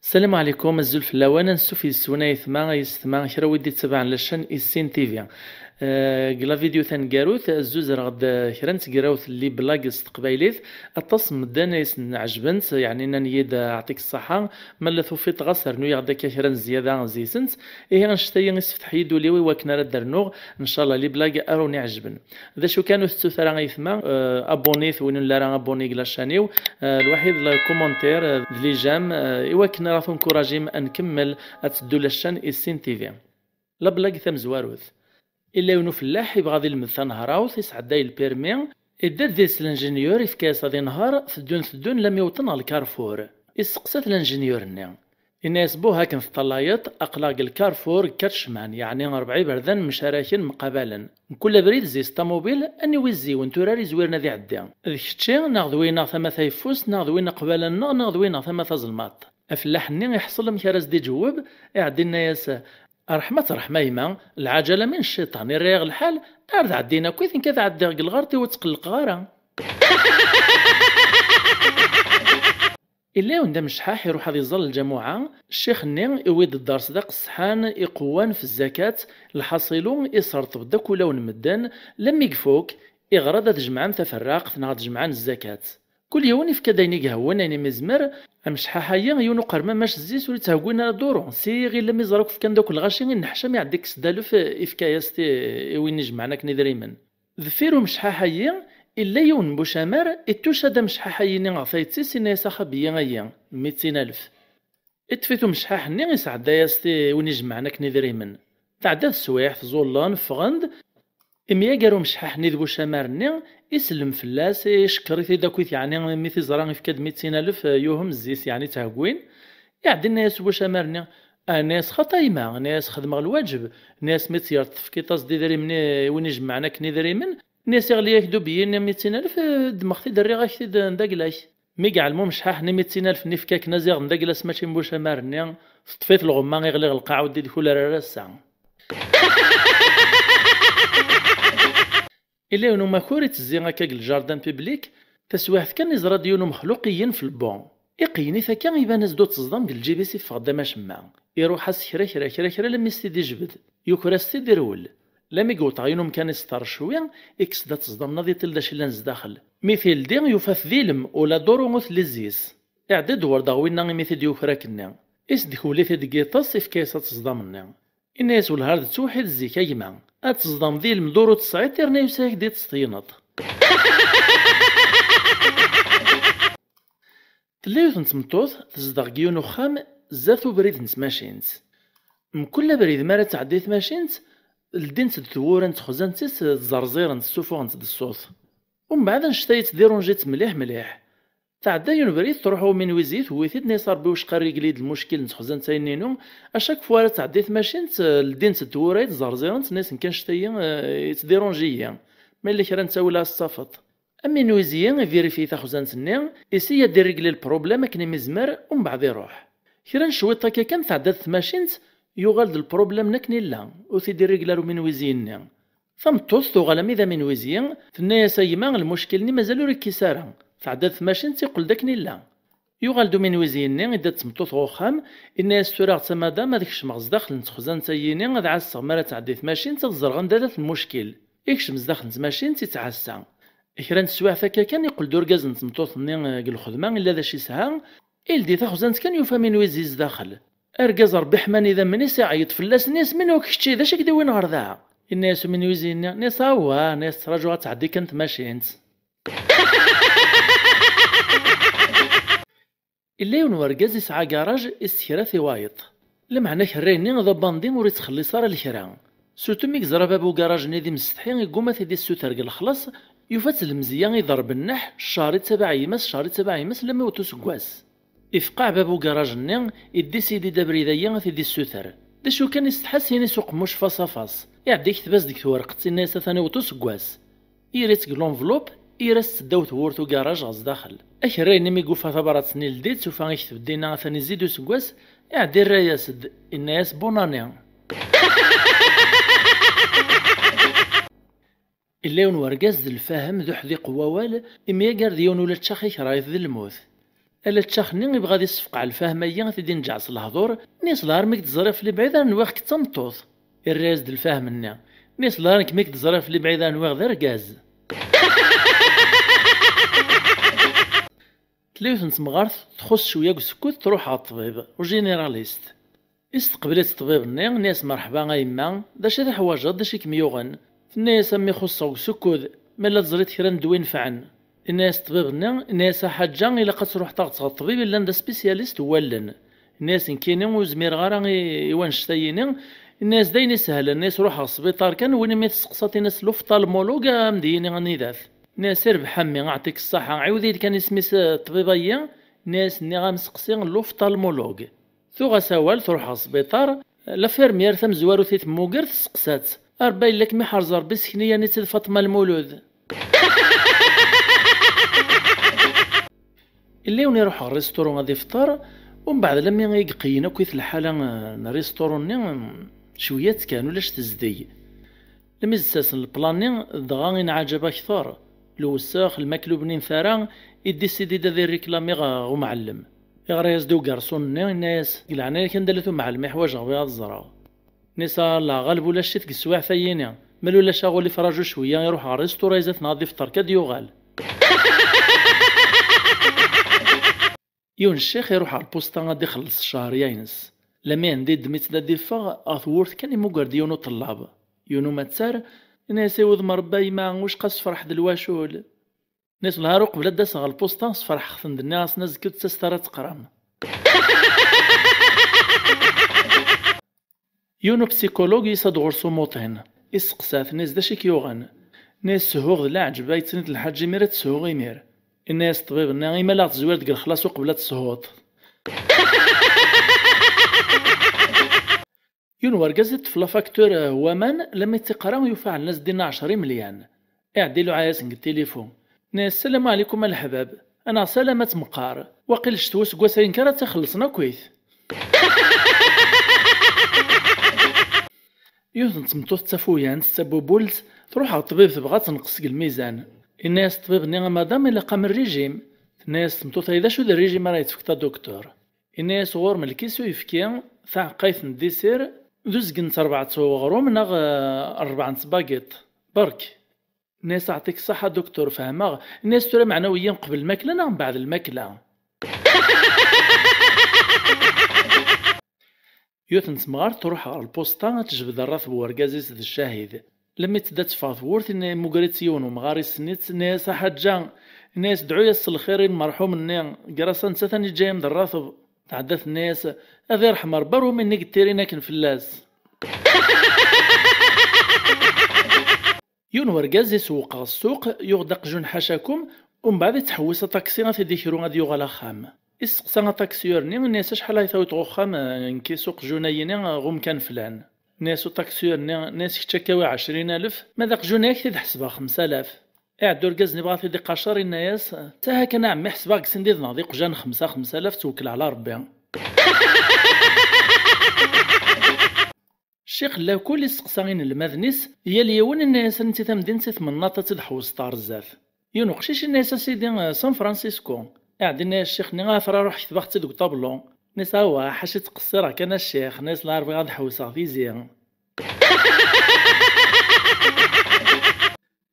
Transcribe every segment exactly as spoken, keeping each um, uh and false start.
Salam ɛlikum, azul fell-awen, ansuf yes-wen ayetma, ayetma, kra wid d-ittabaɛen la chaîne Issin T V. Eh, deg la vidéo taneggarut, zzuzereɣ-d, eh, kra n tegrawt n les blagues s teqbaylit. Aṭas n medden ay sen-ɛejbent, yeɛni nnan-iyi-d, eh, aɛṭik ṣṣaḥa, ma la tufiḍ ɣas rnu-yaɣ-d akka kra n zzyada zi-sent. Ihi annect-agi isefteḥ-iyi-d ul-iw i wakken ara d-rnuɣ, ncallah les blagues ara wen-iɛejben. D acu kan, ur tettut ara ayetma, eh, abonnit win ur nelli ara abonné deg la chaîne-iw, eh, lwaḥid le commentaire, eh, d les j'aime, eh, i wakken ara tunkurajim ad nkemmel ad teddu la chaîne Issin T V. La blague tamezwarut. Illa yiwen ufellaḥ ibɣa ad ilmed tanehrawt, isɛedday lpirmi, idda-d deg-s l'ingénieur, ifka-yas ad inehher, teddun teddun lammi wwḍen ɣer lkarfur. Isteqsa-t l'ingénieur-nni. Inna-yas: "Buh, akken teṭṭalayeḍ, aql-aɣ deg lkarfur, deg quatre chemins, yeɛni rebɛa iberdan mcaraken mqabalen. Mkul abrid zi-s ṭamubil, aniwi zi-wen tura ara izwiren ad iɛeddi? D kečči, neɣ d wineɣ tama tayeffust, neɣ d win qbala-nneɣ, neɣ d wineɣ tama tazelmaḍt?" Afellaḥ-nni iḥṣel amek ara s-d-iǧewweb, iɛeddi inna-yas: "Ṛeḥma-tt ṛeḥma yemma, lɛaǧala min cciṭan, irra-yaɣ lḥal, ar d-ɛeddin akkit, nekk ad ɛeddiɣ deg lɣerṭ-iw ur ttqelliqeɣ ara." Illa yiwen d amecḥaḥ iruḥ ad iẓer lǧamuɛa, ccix-nni iwwi-d dders d aqesḥan iqewwan f zzakat, lḥaṣilu iserṭeb-d akk ulaw n medden, lammi ifuk, iɣra-d ad jemɛen taferraqt neɣ ad jemɛen zzakat. Kul yiwen ifka-d ayen i ihewwen, ayen i m-izmer. Amecḥaḥ-ayi yiwen uqermam mac zzi-s ur itthegwin ara duru, si iɣil lammi iẓra akk fkan-d akk lɣaci, inneḥcam iɛeddi kkes-d alef, ifka-yas-t i, i win ijemɛen akken idrimen. Deffir umecḥaḥ-ayi, illa yiwen n bucamar, ittuca-d amecḥaḥ-ayi-nni ɣer tayet-is, inna-yas: "Axabiyi ayi, mitin alef." Iṭṭef-it umecḥaḥ-nni, isɛedda-yas-t i win ijemɛen akken idrimen. Tɛedda teswiɛt, ẓullen, ffɣen-d. Imyager umecḥaḥ-nni d bucamar-nni, isellem fell-as, icekker-it-id akkit, yeɛni mi t-iẓra ifka-d mitin alef, yuhem zzi-s, yeɛni tthegwin. Iɛeddi inna-yas bucamar-nni: "Ah," inna-yas, "xaṭi a yemma," inna-yas, "xedmeɣ lwaǧeb," inna-yas, "mi tt-yerr tefkiḍ-as-d idrimen i win ijemɛen akken idrimen," inna-yas, "iɣli-yak-d ubeyyi-nni mitin alef, ddmeɣ-t-id rriɣ-ak-t-id d agla-k." Mi yeɛlem umecḥaḥ-nni mitin alef-nni fkan-as iɣden d agla-s mačči n bucamar-nni, teṭṭef-it lɣemma, iɣli ɣer lqaɛa, ur d-idkul ara, ara ass-a. Illa yiwen umakur ittezzi akka deg ljardin public, taswiɛt kan iẓra-d yiwen umexluq iyen f lbon. Iqeyyen-it akka, iban-as-d ur tteẓdam deg lǧib-is, iffeɣ-d am acemma. Iruḥ-as kra, kra, kra, kra, lammi s-t-id-ijbed. Yuker-as-t-id, irwel. Lammi yewweḍ ɣer yiwen umkan iseṭṭer cwi, ikkes-d ateẓdam-nni ad iṭil d acu yellan zdaxel. Mi t-ildi, yufa-t d ilem, ula duru ur telli zzi-s. Iɛedda-d werdeɣ winna imi t-id-yuker akkenni. Isdekkel-it-id deg yiṭes, ifka-yas ateẓdam-nni. Inna-yas: "Welhar d ttewḥid zik, a gma. Ateẓdam d ilem duru tesɛiḍ, irna yusa-yak-d iṭes teyneḍ." Tella yiwet n tmeṭṭut tezdeɣ deg yiwen uxxam zdat ubrid n tmacint. Mkul abrid mi ara tɛeddi tmacint, ldint-d tewwura n texzant-is, ẓerẓirent, ssufuɣent-d ṣṣut. Umbeɛd annect-a yettdirunji-tt mliḥ mliḥ. Tɛedda yiwen ubrid, truḥ ɣer uminwizi, tewwi-t-id, tenna-yas: "Ṛebbi wicqa rrigli-d lmuckil n texzant-a-inu." Acakfwa ara tɛeddi tmacint, ldint-d tewwura-yi-d, ẓerẓirent, tenna-yas: "Nekk annect-a-yi, eh, yettdirunji-yi. Ma yella kra n ttawil ad s-tafeḍ." Aminwizi ivirifi taxzant-nni, isi ad irrigli lpṛublem akken imi izmer, umbeɛd iṛuḥ. Kra n cwiṭ akka kan tɛedda-d tmacint, yuɣal-d lpṛublem-nni akken illa, ur t-id-irrigli ara uminwizi-nni. Tameṭṭut tuɣal armi d aminwizi, tenna-yas: "A gma, lmuckil-nni mazal ur ikkis ara." Tɛedda-d tmacint, iqqel-d akken illa. Yuɣal-d uminwizi-nni, idda d tmeṭṭut ɣer uxxam, inna-yas: "Tura a tamadam, ad kecmeɣ zdaxel n texzant-ayi-ni, ad ɛasseɣ mi ara tɛeddi tmacint, ad ẓreɣ anda-t lmuckil." Ikcem zdaxel n tmacint, ittɛassa. Kra n teswiɛt akka kan, iqqel-d urgaz n tmeṭṭut-nni, eh, deg lxedma, illa d acu yesɛa, ildi taxzant kan, yufa aminwizi zdaxel. Argaz, Ṛebbi ḥman idammen-is, iɛeyyeḍ fell-as, inna-yas: "Menhu-k kečči? D acu i k-d-iwin ɣer da?" Inna-yas uminwizi-nni, inna-yas: "Awah," inna-yas, "ttraǧuɣ ad tɛeddi kan tmacint." Illa yiwen wergaz isɛa agaṛaj, issekra-t i wayeḍ. Lameɛna akerray-nni d abandi, ur ittxelliṣ ara lekra. Surtout mi yeẓra bab ugaṛaj-nni d imsetḥi, igguma ad t-id-issuter deg lexlaṣ, yufa-tt lemzeyya, iḍerb nneḥ, ccer ittabaɛ yemma-s, ccer ittabaɛ yemma-s, lammi iwweḍ useggas. Ifqeɛ bab ugaṛaj-nni, iddisidi-d abrid-ayi ad t-id-issuter. D acu kan, isetḥa s yin-is uqemmuc faṣ-afaṣ. Iɛedda ikteb-as deg twerqet, inna-yas: "Atan iwweḍ useggas." Ira-tt deg l'enveloppe, ira-tt ddaw tewwurt ugaṛaj ɣer zdaxel. Akerray-nni mi yufa tabrat-nni ldi-tt, ufa ikteb dinna: "Atan izzi-d useggas." Iɛedda irra-yas-d, inna-yas: "Bonne année." Illa yiwen wergaz d lfahem d uḥdiq n wawal, imyagar d yiwen ula d ččax ikreh-it d lmut. Ala ččax-nni ibɣa ad issefqeɛ lfahem-agi, ad t-id-inǧeɛ s lehdur, nni-as: "Lhar mi k-d-ẓriɣ f lebɛid ara nwiɣ-k d tameṭṭut." Irra-yas-d lfahem-nni, nni-as: "Lhar nekk mi k-d-ẓriɣ f lebɛid ara nwiɣ d argaz." Tella yiwet n temɣart txuṣṣ cwiya deg usekkud, truḥ ɣer ṭṭbib, u généraliste. Isteqbel-itt ṭṭbib-nni, nni-as: "Merḥba a yemma, d acu i teḥwaǧeḍ, d acu i kem-yuɣen?" Tenna-yas: "A mmi, xuṣṣeɣ deg usekkud, ma la teẓriḍ kra n ddwa inefɛen." Yenna-yas ṭṭbib-nni, yenna-yas: "A Ḥaǧǧa, ilaq ad truḥeḍ ad ɣ-tɣeḍ ṭṭbib yellan d aspisyalist n wallen." Yenna-yas: "Nekkini ur zmireɣ ara i, i wannect-a-yini." Yenna-yas: "D ayen isehlen." Yenna-yas: "Ruḥ ɣer sbiṭar kan, win imi testeqsaḍ, in-as l'ophtalmologue, a m-d-yini anida-t." Yenna-yas: "Irbeḥ a mmi, aɛṭik ṣṣaḥa, ɛiwed-iyi-d kan isem-is, eh, ṭṭbib-ayi." Yenna-yas: "Nniɣ-am seqsi l'ophtalmologue." Tuɣ-as awal, truḥ ɣer sbiṭar. Lafirmyir tamezwarut i temmuger, testeqsa-tt: "A Rebbi, yella kem-iḥrez Rebbi, sken-iyi aniti d Faṭma Lmulud." Illa yiwen iruḥ ɣer risturu ad ifṭer, umbeɛd lammi i iqeyyen akkit lḥala, eh, n risturu-nni, mm, cwiya-tt kan, ulac tezdeg. Lmi d-ssersen leplan-nni, dɣa inɛaǧeb akter. Lewsex, lmakla ur bnint ara, idisidi-d ad irriklami ɣer umɛellem. Iɣra-yas-d ugarṣun-nni, yenna-yas: "Deg leɛnaya-k, anda-t umɛellem i ḥwaǧeɣ, bɣiɣ ad ẓreɣ." Nni-as: "A Allah, ɣaleb ulac-it deg teswiɛt-ayi-ni. Ma ulac aɣulif, raǧu cwiya, iruḥ ɣer rristura, izat neɣ ad ifṭer, kad yuɣal." Yiwen ccix iruḥ ɣer lpusṭa ad ixelleṣ ccehriya-ines. Lami anda yeddem-itt-d ad d-iffeɣ, ɣer tewwurt kan imuger-d yiwen uṭellab. Yiwen umattar, yenna-yas: "I wudem Rebbi a yemma, wicqa sefreḥ d lwacul." Nni-as: "Lhar uqbel ad d-aseɣ ɣer lpusṭa, sferḥeɣ-ten-d, nniɣ-asen azekka ur d-ttaset ara ad teqrem." Yiwen upsikulug yusa-d ɣur-s umuṭin. Isteqsa-t, nni-as: "D acu i k-yuɣen?" Nni-as: "Shuɣ d leɛǧeb, ay tt-nniḍ lḥaǧ imir ad teshuɣ imir." Inna-yas ṭṭbib-nni: "Ima la ɣ-tezwir deg lexlaṣ uqbel ad teshuḍ." Yiwen wergaz iṭṭef la facture, eh, waman, lami tt-iqra yufa ɛellan-as dinna ɛecra imelyan. Iɛedda iluɛa-yasen deg tilifu. Inna-yas: "Ssalamu ɛlikum a leḥbab." "Anaɣ salamat meqqar. Waqil ccetwa useggas-ayi nekk ara tt-ixellṣen akkit." Yiwet n tmeṭṭut d tafuyant, d tabubult, truḥ ɣer ṭṭbib tebɣa ad tenqes deg lmizan. Inna-yas ṭṭbib-nni: "A madam, ilaq-am rrijim." Tenna-yas tmeṭṭut-ayi: "D acu d rrijim ara yettfek taduktur?" Inna-yas: "Ɣur-m lkis uyefki, taɛeqqayt n ddisir, d uzgen n terbaɛt n uɣrum neɣ, eh, rrebɛa n tbagiṭ. Berk." Inna-yas: "Aɛṭik ṣṣaḥa a duktur, fehmeɣ." Inna-yas: "Tura meɛna wiyi qbel lmakla neɣ mbeɛd lmakla?" Yiwet n temɣart truḥ ɣer lpusṭa ad tejbed rrateb n urgaz-is d ccahid. Lmi tedda teffeɣ tewwurt, inna yemmuger-itt yiwen umɣar, issen-itt, inna-yas: "A Ḥaǧǧa," inna-yas, "dɛu-yas s lxir i lmerḥum-nni, ger-as a nettat ad n-iǧǧa-yam-d rrateb." Tɛedda tenna-yas: "Ad irḥem Rebbi ar wumi-nni yettirin akken fell-as." Yiwen wergaz isewweq ɣer ssuq, yuɣ-d aqjun ḥacakum, umbeɛd ittḥewwis aṭaksi ad t-id-ikru ad yuɣal axxam. Isteqsa aṭaksiyur-nni, inna-yas: "Acḥal ay tawiḍ ɣer uxxam, eh, nekki s uqjun-ayini, eh, ɣ umkan flan?" Inna-yas uṭaksiyur-nni, inna-yas: "Kečč akka awi ɛecrin alef, ma d aqjun-a ad k-t-id-ḥesbeɣ xemsa alaf." Iɛedda urgaz-nni bɣa ad t-id-iqacer, inna-yas: "Taha kan a ɛemmi, ḥesbeɣ deg sin-nni-d neɣ d iqjan xemsa, xemsa alaf, ttwekkel ɛla Rebbi." Ccix lakul isteqsa inelmaden-is, yal yiwen inna-yas anti tamdint i tmennaḍ ad tt-id-ḥewṣeḍ ɣer zdat. Yiwen uqcic inna-yas: "A sidi, eh, San Francisco." Iɛedda inna-yas ccix-nni: "Ah, tura ruḥ ketbeɣ-tt-id deg uṭablu." Inna-yas: "Awa, ḥaca ttqeṣṣireɣ kan a ccix." Inna-yas: "Lhar bɣiɣ ad ḥewseɣ tizi."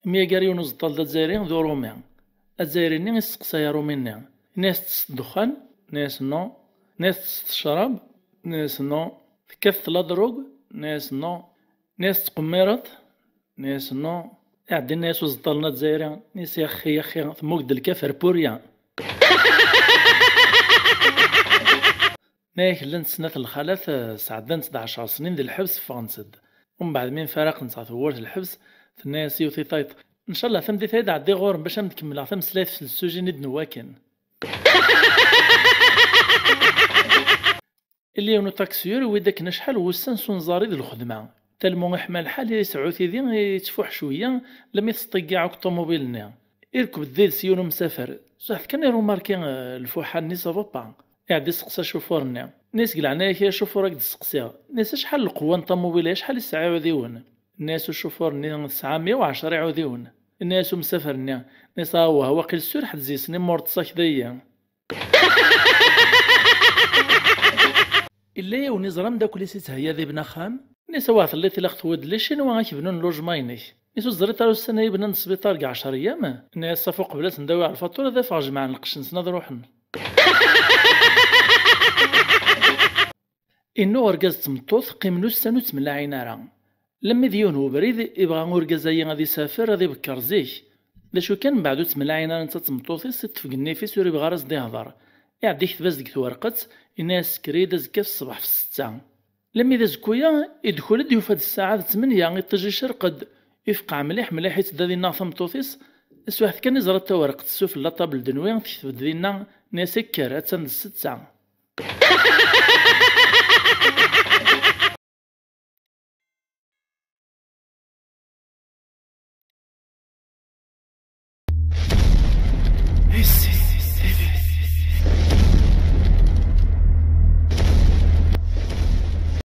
Imyager yiwen uẓeṭṭal d azzayri d urumi. Azzayri-nni isteqsay arumi-nni. Inna-yas: "Tettesseḍ ddexxan?" Inna-yas: "Non." Inna-yas: "Tettesseḍ ccrab?" Inna-yas: "Non." "Tekkateḍ la drogue?" Inna-yas: "Non." Inna-yas: "Tettqemmireḍ?" Inna-yas: "Non." Iɛedda inna-yas uẓeṭṭal-nni azzayri, inna-yas: "Yaxxi, yaxxi, temmug-d lkafer pour rien." Nna-yak llant snat lxalat, eh, sɛeddant-d ɛecṛ snin di lḥebs, ffɣent-d. Umbeɛd mi mfaraqent ɣer tewwurt lḥebs, tenna-yas yiwet i tayeḍ: "Ncallah tameddit ad ɛeddiɣ ɣur-m bac ad m-d-kemmleɣ tameslayt s lsujin i d-newwi akken." Illi yiwen uṭaksiyur iwwi-d akken acḥal wussan s unẓar i d lxedma. Talmu iḥma lḥal, yesɛu tidi yettfuḥ cwiya, lami tesṭiggiɛ akk ṭumubil-nni. Irkeb-d did-s yiwen umsafer. Saḥet kan irumarki, eh, lfuḥa-nni, ça va pas. Iɛedda isteqsa acufur-nni. Inna-yas: "Deg leɛnaya-k a acufur, ad k-d-steqsiɣ." Inna-yas: "Acḥal lqewwa n ṭumubil-a, acḥal i tesɛa iɛudiwen?" Inna-yas ucufur-nni: "Tesɛa meyya u ɛecṛa iɛudiwen." Inna-yas umsafer-nni: "Inna-yas awah, waqil surḥet deg-sen imurṭes akk dayi." Illa yiwen iẓra ameddakel-is ittheyya ad ibna axxam. Inna-yas: "Awah, telliḍ ilaq tewwiḍ-d les Chinois ad k-bnun logement-inek." Inna-yas: "Ur teẓriḍ ara ussan-a i bnan sbiṭar deg ɛecṛ eyyam?" Inna-yas: "Ṣafu qbel ad sen-d-awiɣ lfaṭur ad afeɣ jemɛen lqecc-nsen ad ruḥen." Inna urgaz d tmeṭṭut qqimen ussan ur ttmellaɛin ara. Lemmi d yiwen ubrid, ibɣa urgaz-ayi ad isafer, ad ibekker zik. D acu kan, mbeɛd ur ttmellaɛin ara netta d tmeṭṭut-is, iṭṭef deg nnif-is, ur ibɣi ara ad s-d-ihḍer. Iɛedda ikteb-as deg twerqet, inna-yas: "Kker-iyi-d azekka f ṣṣbeḥ f ssetta." Lemmi d azekku-ya, idkul-d, yufa-d ssaɛa d tmenya, iṭij icerq-d. Ifqeɛ mliḥ mliḥ, ittedda dinna ɣer tmeṭṭut-is. Taswiɛt kan, iẓra tawerqet sufella ṭṭabel d nnwi, tekteb-d dinna, inna-yas: "Kker, attan d ssetta."